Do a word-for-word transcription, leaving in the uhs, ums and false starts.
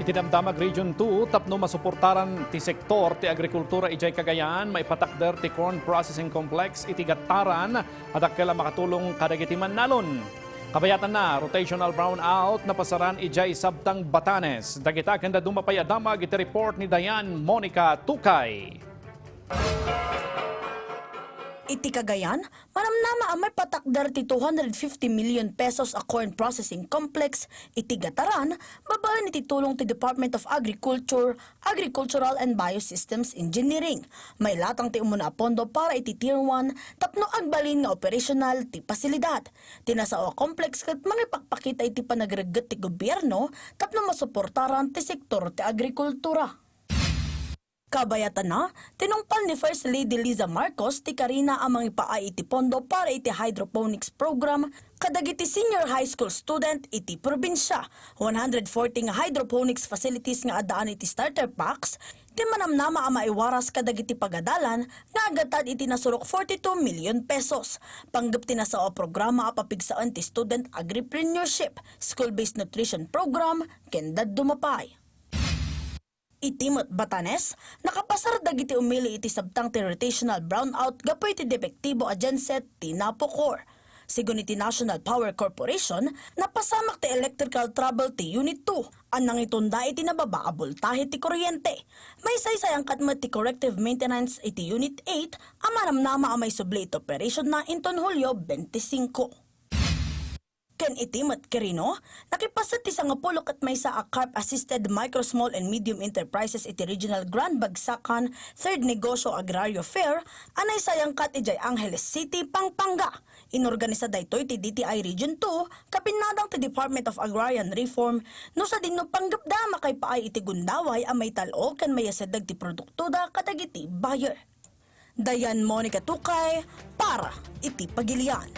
Tinamdamag Region two tapno masuportaran ti sektor ti agrikultura idiay Cagayan, maipatakder ti Corn Processing Complex iti Gattaran a dakkel a makatulong kadagiti mannalon. Kabayatanna, rotational brownout napasaran idiay Sabtang, Batanes. Dagita ken dadduma pay a damag iti report ni Dayan Monica Tukay. Iti Cagayan, manamnama a maipatakder ti two hundred fifty million pesos a corn processing complex iti Gattaran babaen iti tulong ti Department of Agriculture, Agricultural and Biosystems Engineering. Mailatang ti umuna a pondo para iti Tier one tapno agbalin nga operasyonal ti pasilidad. Ti nasao a complex ket mangipakpakita iti panagregget ti gobierno tapno masuportaran ti sektor ti agrikultura. Kabayatanna, tinungpal ni First Lady Liza Marcos ti karina a mangipaay iti pondo para iti hydroponics program kadagiti senior high school student iti probinsia. One hundred forty nga hydroponics facilities nga addaan iti starter packs ti manamnama a maiwaras kadagiti pagadalan nga agatad iti nasurok forty-two million pesos. Panggep ti nasao a programa a papigsaen ti student agripreneurship, school-based nutrition program, ken dadduma pay. Iti met Batanes, nakapasar dagiti umili iti sabtang ti rotational brownout gapu iti depektibo a genset ti Napocor. Segun iti National Power Corporation, napasamak ti electrical trouble ti Unit two a nangitunda iti nababa a boltahe ti kuryente. Maisaysayangkat met ti corrective maintenance iti Unit eight a manamnama a maisubli iti operationna inton Hulio twenty-five. Ken iti met Quirino, nakipaset ti sangapulo ket maysa a CARP-assisted micro, small, and medium enterprises iti Regional Grand Bagsakan Third Negosyo Agrario Fair a naisayangkat idiay Angeles City, Pampanga. Inorganisa daytoy ti D T I Region two, kabinnadang ti Department of Agrarian Reform, no sadino panggepda a makaipaay iti gundaway a maital-o ken maiyaseddeg ti produktoda kadagiti buyer. Dayan Monica Tukay para iti Pagilian.